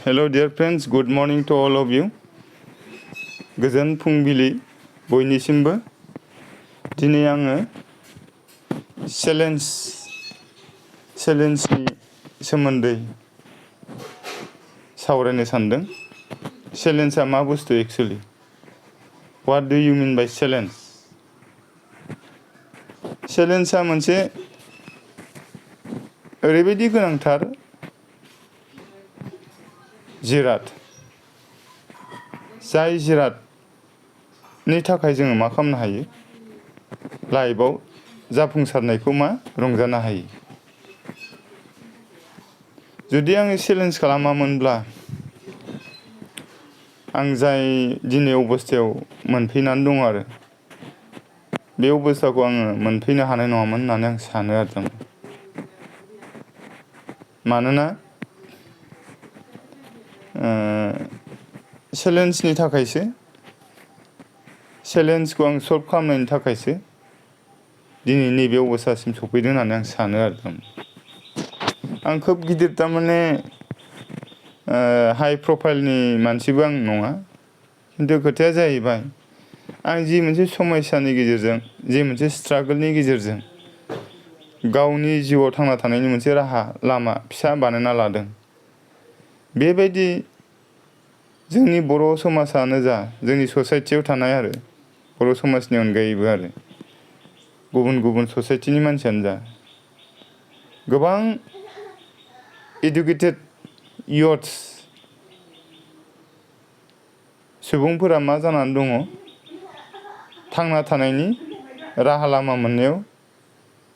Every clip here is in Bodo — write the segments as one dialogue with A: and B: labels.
A: Hello dear friends, good morning to all of you. गोजोन फुंबिलि बयनिसिमबो। दिनै आङो चेलेन्जनि सोमोन्दै सावरायनो सानदों। चेलेन्जआ मा बुस्थु actually? What do you mean by challenge? चेलेन्जआ मोनसे ओरैबायदि गोनांथार जिराद, जाय जिरादनि थाखाय जोङो मा खालामनो हायो, लाइफआव जाफुंसारनायखौ रंजानो हायो। जुदि आङो चेलेन्ज खालामामोनब्ला आं जाय दिनै अबस्थायाव मोनफैनानै दङ आरो बे अबस्थाखौ आङो मोनफैनो हानाय नङामोन होननानै आं सानो आरो। मानोना चेलेन्जनि थाखायसो, चेलेन्जखौ आं सल्भ खालामनायनि थाखायसो दिनै नैबे अबस्थासिम सफैदों होननानै आं सानो आरो। आं खोब गिदिर थारमाने हाइ प्रफाइलनि मानसिबो आं नङा, खिन्थु खोथाया जाहैबाय आं जि मोनसे समस्यानि गेजेरजों, जि मोनसे स्ट्रागोलनि गेजेरजों गावनि जिउआव थांना थानायनि मोनसे राहा लामा फिसा बानायना लादों। बेबायदि जोंनि बर' समाजानो जा, जोंनि ससाइटियाव थानाय आरो बर' समाजनि अनगायैबो आरो गुबुन गुबुन ससाइटिनि मानसियानो जा, गोबां इडुकेटेड इयथ्स सुबुंफोरा मा जानानै दङ, थांना थानायनि राहा लामा मोननायाव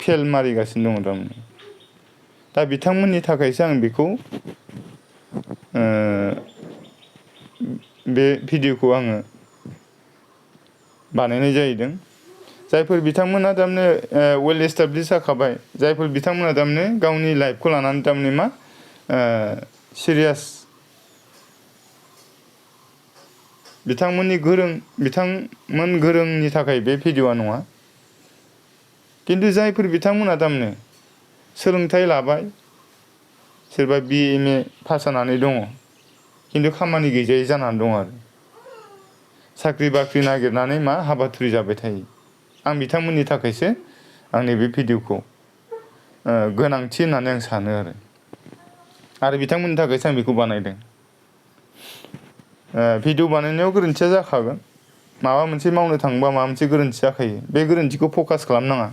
A: फेल मारिगासिनो दङ थारमाने। दा बिथांमोननि थाखायसो आं बेखौ बे भिडिअखौ आङो बानायनाय जाहैदों। जायफोर बिथांमोना थारमाने वेल एस्टाब्लिश जाखाबाय, जायफोर बिथांमोना थारमाने गावनि लाइफखौ लानानै थारमाने सिरियास, बिथांमोन गोरोंनि थाखाय बे भिडिअआ नङा। खिन्थु जायफोर बिथांमोना थारमाने सोलोंथाइ लाबाय, सोरबा BA MA पास जानानै दङ, खिन्थु खामानि गैजायै जानानै दङ आरो साख्रि बाख्रि नागिरनानै हाबाथुरि जाबाय थायो। आं बिथांमोननि थाखायसो आंनि बे भिडिअखौ गोनांथि होननानै आं सानो आरो बिथांमोननि थाखायसो आं बेखौ बानायदों। भिडिअ बानायनायाव गोरोन्थिया जाखागोन। माबा मोनसे मावनो थांबा माबा मोनसे गोरोन्थि जाखायो। बे गोरोन्थिखौ फकास खालामनाङा।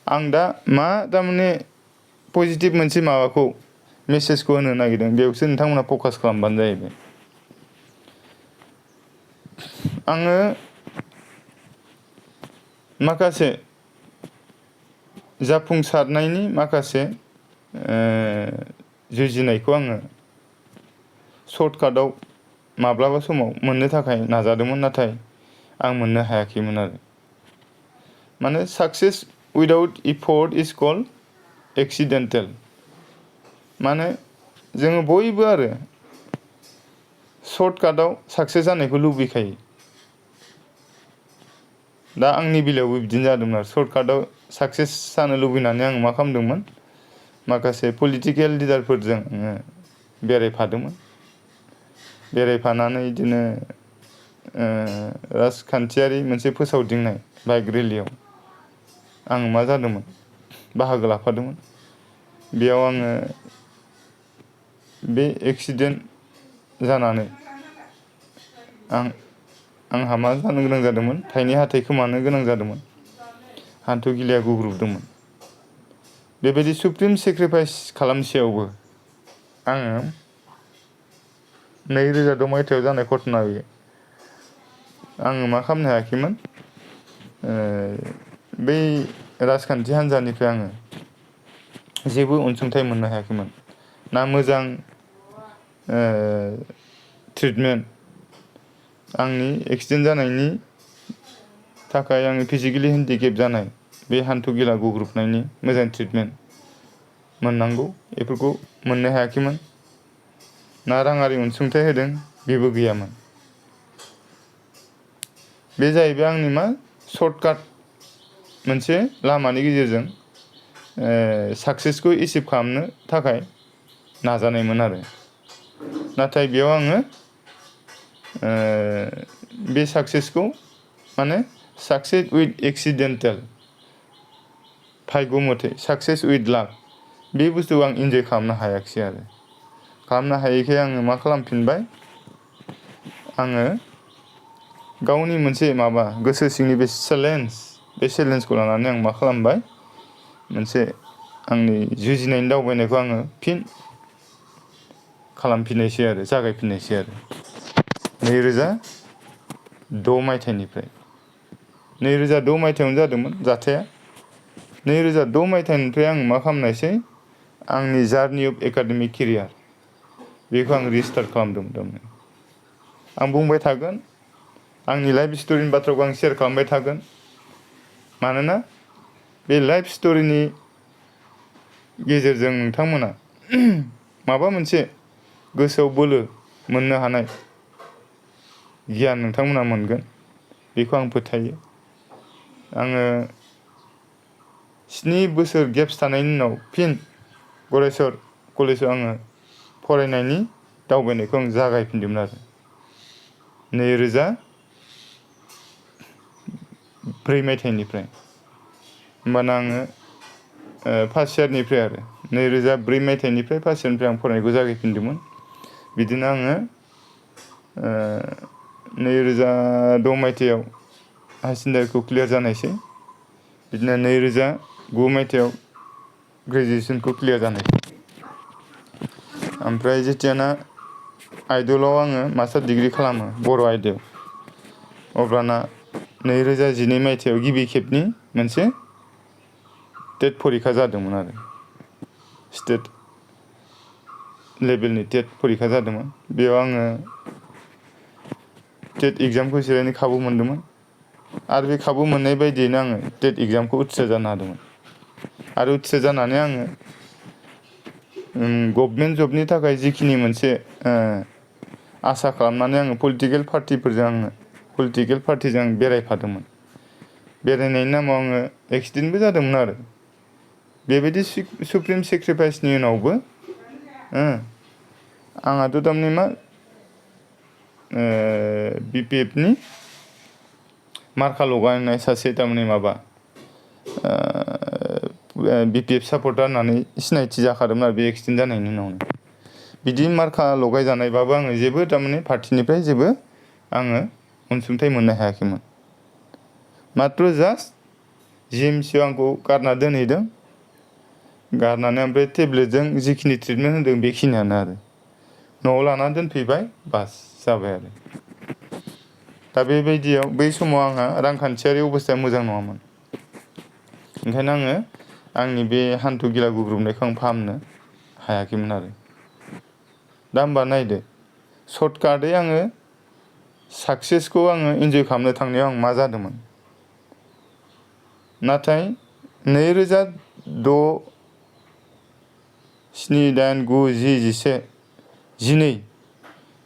A: आं दा थारमाने पजिटिभ मोनसे माबाखौ, मेसेजखौ होनो नागिरदों, बेयावसो नोंथांमोना फकास खालामबानो जाहैबाय। आङो माखासे जाफुंसारनायनि माखासे जुजिनायखौ आङो सर्टकाटआव माब्लाबा समाव मोननो थाखाय नाजादोंमोन, नाथाय आं मोननो हायाखैमोन आरो। माने साक्सेस उइदाउट इफर्ट इज कल्ड एक्सिडेन्टेल। माने जोङो बयबो आरो सर्टकाटआव साक्सेस जानायखौ लुबैखायो। दा आंनि बेलायावबो बिदिनो जादोंमोन आरो सर्टकाटआव साक्सेस जानो लुबैनानै आं मा खालामदोंमोन, माखासे पलिटिकेल लिडारफोरजों बेरायफादोंमोन। बेरायफानानै बिदिनो राजखान्थियारि मोनसे फोसावदिंनाय बाइक रेलियाव आं मा जादोंमोन, बाहागो लाफादोंमोन। बेयाव आङो बे एक्सिडेन्ट जानानै आंहा मा जानो गोनां जादोंमोन, थाइनै हाथाइ खोमानो गोनां जादोंमोन, हान्थु गिलाया गुग्रुबदोंमोन। बेबायदि सुप्रिम सेक्रिफाइस खालामसेयावबो आङो 2006 मायथाइयाव जानाय घटना बेयो, आङो मा खालामनो हायाखैमोन, बै राजखान्थि हान्जानिफ्राय आङो जेबो अनसुंथाइ मोननो हायाखैमोन। ना मोजां ट्रिटमेन्ट, आंनि एक्सिडेन्ट जानायनि थाखाय आङो फिजिकेलि हेन्डिकेप जानाय बे हान्थु गिला गुग्रुबनायनि मोजां ट्रिटमेन्ट मोननांगौ, बेफोरखौ मोननो हायाखैमोन। ना राङारि अनसुंथाइ होदों, बेबो गैयामोन। बे जाहैबाय आंनि सर्टकाट मोनसे लामानि गेजेरजों साक्सेसखौ एचिभ खालामनो थाखाय नाजानायमोन आरो। नाथाय बेयाव आङो बे साक्सेसखौ माने साक्सेस उइथ एक्सिडेन्टेल भाग्य मथे साक्सेस उइथ लाक बे बुस्थुखौ आं इन्जय खालामनो हायाखिसै आरो खालामनो हायैखाय आङो मा खालामफिनबाय आङो गावनि मोनसे माबा गोसो सिंनि बे चेलेन्जखौ लानानै आं मा खालामबाय मोनसे आंनि जुजिनायनि दावबायनायखौ आङो फिन खालामफिननायसै आरो जागायफिननायसै आरो 2006 मायथाइनिफ्राय 2006 मायथाइयावनो जादोंमोन जाथाया 2006 मायथाइनिफ्राय आं मा खालामनायसै आंनि जार्नि अफ एकाडेमिक केरियार बेखौ आं रिस्टार्ट खालामदोंमोन थारमाने आं बुंबाय थागोन आंनि लाइफ स्ट'रिनि बाथ्राखौ आं शेयार खालामबाय थागोन मानोना बे लाइफ स्ट'रिनि गेजेरजों नोंथांमोना माबा मोनसे गोसोआव बोलो मोननो हानाय गियान नोंथांमोना मोनगोन बेखौ आं फोथायो आङो 7 बोसोर गेप्स थानायनि उनाव फिन गरेस्वर कलेजाव आङो फरायनायनि दावबायनायखौ आं जागायफिनदोंमोन आरो 2004 मायथाइनिफ्राय होमबाना आङो फार्स्ट इयारनिफ्राय आरो 2004 मायथाइनिफ्राय फार्स्ट इयारनिफ्राय आं फरायनायखौ जागायफिनदोंमोन बिदिनो आङो 2006 मायथाइयाव हायार सेकेन्डारिखौ क्लियार जानायसै बिदिनो 2009 मायथाइयाव ग्रेजुवेसनखौ क्लियार जानायसै ओमफ्राय जेथियाना आइदलाव आङो मास्टार डिग्रि खालामो बर' आयदायाव अब्लाना 2012 मायथाइयाव गिबि खेबनि मोनसे टेट फरिखा जादोंमोन आरो स्टेट लेभेलनि टेट फरिखा जादोंमोन बेयाव आङो टेट एग्जामखौ जिरायनो खाबु मोनदोंमोन आरो बे खाबु मोननाय बायदियैनो आङो टेट एग्जामखौ उथ्रिसार जानो हादोंमोन आरो उथ्रिसार जानानै आङो गभर्नमेन्ट जबनि थाखाय जिखिनि मोनसे आसा खालामनानै आङो पलिटिकेल पार्टिजों बेरायफादोंमोन बेरायनायनि नामाव आङो एक्सिडेन्टबो जादोंमोन आरो बेबायदि सुप्रिम सेक्रिफाइसनि उनावबो आंहाथ' थारमाने मा BPFनि मार्का लगायनाय सासे थारमाने माबा BPF सापर्टार होननानै सिनायथि जाखादोंमोन आरो बे एक्सिडेन्ट जानायनि उनावनो बिदि मार्का लगायजानायबाबो आङो जेबो थारमाने पार्टिनिफ्राय जेबो आङो अनसुंथाइ मोननो हायाखैमोन मात्र जास्ट GMCआव आंखौ गारना दोनहैदों गारनानै ओमफ्राय टेब्लेटजों जिखिनि ट्रिटमेन्ट होदों बेखिनियानो आरो न'आव लानानै दोनफैबाय बास जाबाय आरो दा बेबायदियाव बै समाव आंहा रांखान्थियारि अबस्थाया मोजां नङामोन ओंखायनो आङो आंनि बे हान्थु गिला गुग्रुबनायखौ आं फाहामनो हायाखैमोन आरो दा होमबा नायदो सर्टकाटै आङो साक्सेसखौ आङो इन्जय खालामनो थांनायाव आं मा जादोंमोन नाथाय 2006 7 8 9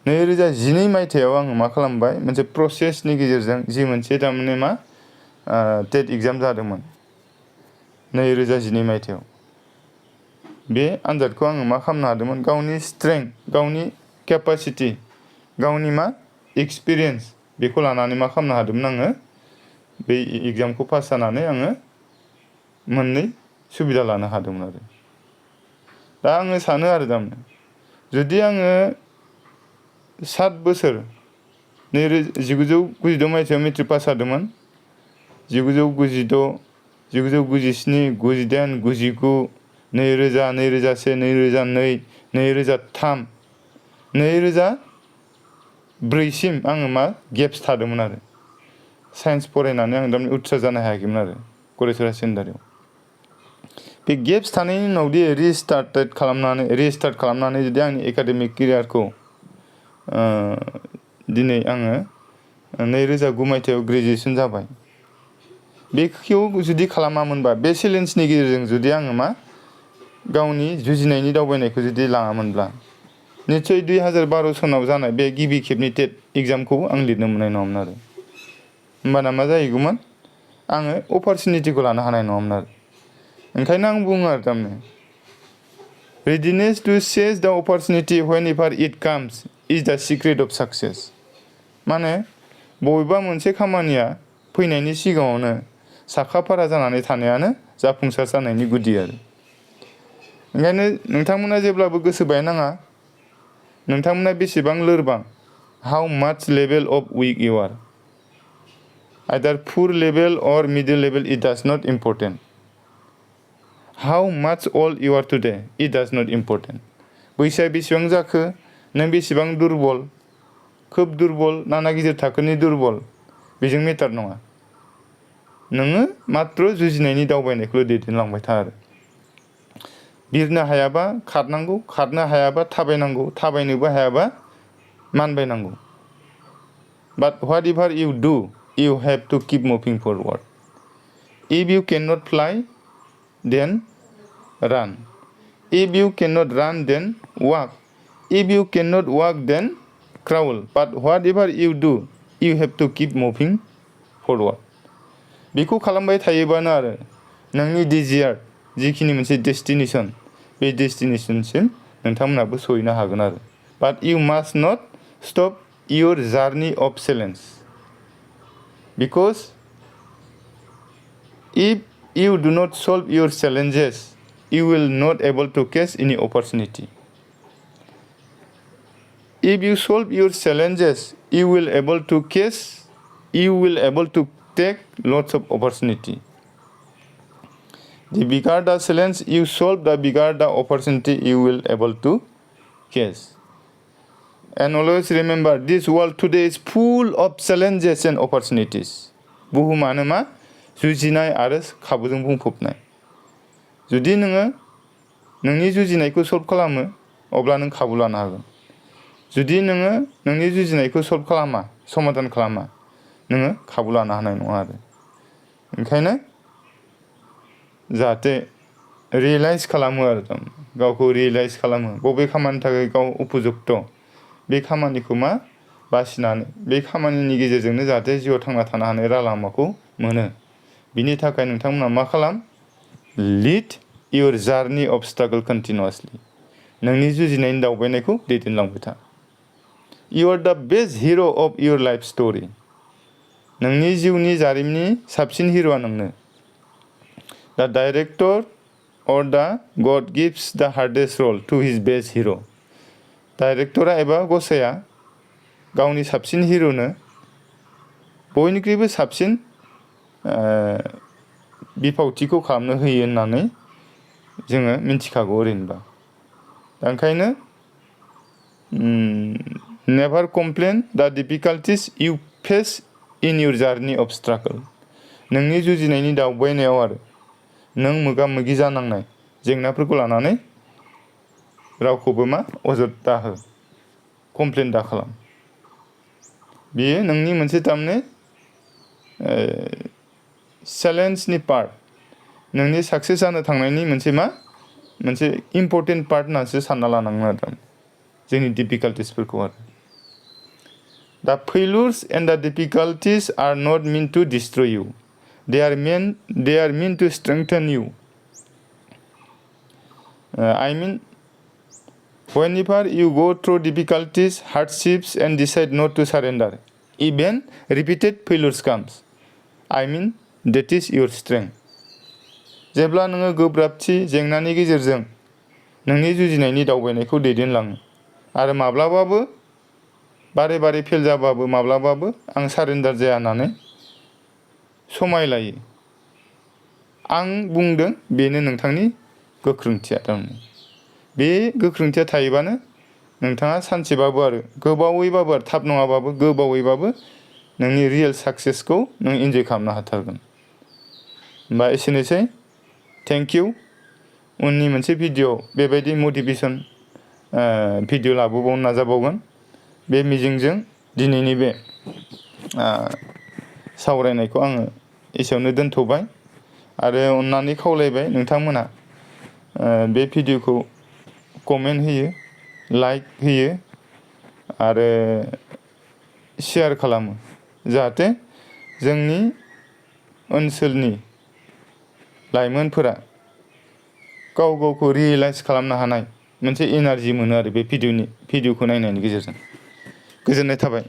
A: 10 11 2012 मायथाइयाव आङो मा खालामबाय मोनसे प्रसेसनि गेजेरजों जि मोनसे थारमाने मा टेट एग्जाम जादोंमोन 2012 मायथाइयाव बे आनजादखौ आङो मा खालामनो हादोंमोन गावनि स्ट्रेंथ गावनि केपासिटि गावनि मा एक्सपिरियेन्स बेखौ लानानै मा खालामनो हादोंमोन आङो बे एग्जामखौ पास जानानै आङो मोननै सुबिदा लानो हादोंमोन आरो दा आङो सानो आरो थारमाने जुदि आङो 7 बोसोर 1992 मायथाइयाव मेट्रिक पास जादोंमोन 1996 1997 98 99 2000 2001 2002 2003 2004 आङो मा गेप्स थादोंमोन आरो साइन्स फरायनानै आं थारमाने उथ्रिसार जानो हायाखैमोन आरो गरेस्वर हायार सेकेन्डारियाव बे गेप्स थानायनि उनावदि रिस्टार्ट खालामनानै जुदि आंनि एकाडेमिक केरियारखौ दिनै आङो 2009 मायथाइयाव ग्रेजुवेसन जाबाय बेखौ जुदि खालामामोनबा बे चेलेन्जनि गेजेरजों जुदि आङो मा गावनि जुजिनायनि दावबायनायखौ जुदि लाङामोनब्ला निस्सय 2012 सनाव जानाय बे गिबि खेबनि टेट एग्जामखौ आं लिरनो मोननाय नङामोन आरो होमबाना मा जाहैगौमोन आङो अपरसुनिटिखौ लानो हानाय नङामोन आरो ओंखायनो आं बुङो आरो थारमाने Readiness to seize the opportunity whenever it comes is the secret of success. माने बबेबा मोनसे खामानिया फैनायनि सिगाङावनो साखाफारा जानानै थानायानो जाफुंसार जानायनि गुदि आरो। ओंखायनो नोंथांमोना जेब्लाबो गोसो बायनाङा नोंथांमोना बेसेबां लोरबां, how much level of weak you are. Either poor level or middle level, it does not important. How much old you are today, it does not important. बैसोआ बेसेबां जाखो, नों बेसेबां दुरबल, खोब दुरबल, नाना गिदिर थाखोनि दुरबल, बेजों मेटार नङा। नोङो मात्र जुजिनायनि दावबायनायखौल' दैदेनलांबाय था आरो। बिरनो हायाबा खारनांगौ, खारनो हायाबा थाबायनांगौ, थाबायनोबो हायाबा मानबायनांगौ। But whatever you do, you have to keep moving forward. If you cannot fly, then run. If you cannot run, then walk. If you cannot walk, then crawl. But whatever you do, you have to keep moving forward. बेखौ खालामबाय थायोबानो आरो नोंनि डिजायार जिखिनि मोनसे डेस्टिनेसन बे डेस्टिनेसनसिम नोंथांमोनाबो सहैनो हागोन आरो। But you must not stop your journey of challenge. Because if you do not solve your challenges, you will not able to catch any opportunity. If you solve your challenges, you will able to catch, you will able to take lots of opportunity. The bigger the challenge you solve, the bigger the opportunity you will able to catch. And always remember, this world today is full of challenges and opportunities. बुहुमानो मा जुजिनाय आरो खाबुजों बुंफबनाय। जुदि नोङो नोंनि जुजिनायखौ सल्भ खालामो अब्ला नों खाबु लानो हागोन। जुदि नोङो नोंनि जुजिनायखौ सल्भ खालामा, समाधान खालामा, नोङो खाबु लानो हानाय नङा आरो। ओंखायनो जाहाथे रियेलाइज खालामो आरो गावखौ रियेलाइज खालामो बबे खामानिनि थाखाय गाव उपयुक्त बे खामानिखौ मा बासिनानै बे खामानिनि गेजेरजोंनो जाहाथे जिउआव थांना थानो हानाय राहा लामाखौ मोनो। बिनि थाखाय नोंथांमोना मा खालाम? Lead your journey of struggle continuously. नोंनि जुजिनायनि दावबायनायखौ दैदेनलांबाय था। इउ आर द बेस्ट हिर' अफ इउर लाइफ स्ट'रि। नोंनि जिउनि जारिमिननि साबसिन हिर'आ नोंनो। द director or the God gives the hardest role to his best hero. डाइरेक्टरा एबा गसाइया गावनि साबसिन हिर'नो बयनिख्रुइबो साबसिन बिफावथिखौ खालामनो होयो होननानै जोङो मिन्थिखागौ ओरैनोबा। दा ओंखायनो never complain the difficulties you face in your journey of struggle. नोंनि जुजिनायनि दावबायनायाव आरो नों मोगा मोगि जानांनाय जेंनाफोरखौ लानानै रावखौबो मा अजद दाहो, कमप्लेन दा खालाम। बेयो नोंनि मोनसे थारमाने चेलेन्जनि पार्ट, नोंनि साक्सेस जानो थांनायनि मोनसे मा मोनसे इम्परटेन्ट पार्ट होननानैसो सानना लानांगोन आरो जोंनि डिफिकाल्टिसफोरखौ आरो। दा फेइलुर्स and the डिफिकाल्टिस are not meant to destroy you, they are meant to strengthen you. I mean, whenever you go through difficulties, hardships, and decide not to surrender, even repeated failures comes. I mean, that is your strength. जेब्ला नोङो गोब्राबथि जेंनानि गेजेरजों नोंनि जुजिनायनि दावबायनायखौ दैदेनलाङो आरो माब्लाबाबो बारे बारे फेल जाबाबो माब्लाबाबो आं सारेन्डार जाया होननानै समायलायो, आं बुंदों बेनो नोंथांनि गोख्रोंथिया थारमाने। बे गोख्रोंथिया थायोबानो नोंथाङा सानसेबाबो आरो गोबावैबाबो आरो थाब नङाबाबो गोबावैबाबो नोंनि रियेल साक्सेसखौ नों इन्जय खालामनो हाथारगोन। होमबा एसेनोसै, थेंक इउ। उननि मोनसे भिडिअ बेबायदि मटिभेसन भिडिअ लाबोबावनो नाजाबावगोन बे मिजिंजों दिनैनि बे सावरायनायखौ आङो एसेयावनो दोनथ'बाय आरो अननानै खावलायबाय नोंथांमोना बे भिडिअखौ कमेन्ट होयो, लाइक होयो आरो शेयार खालामो जाहाथे जोंनि ओनसोलनि लाइमोनफोरा गाव गावखौ रियेलाइज खालामनो हानाय मोनसे एनारजि मोनो आरो बे भिडिअखौ नायनायनि गेजेरजों। गोजोननाय थाबाय।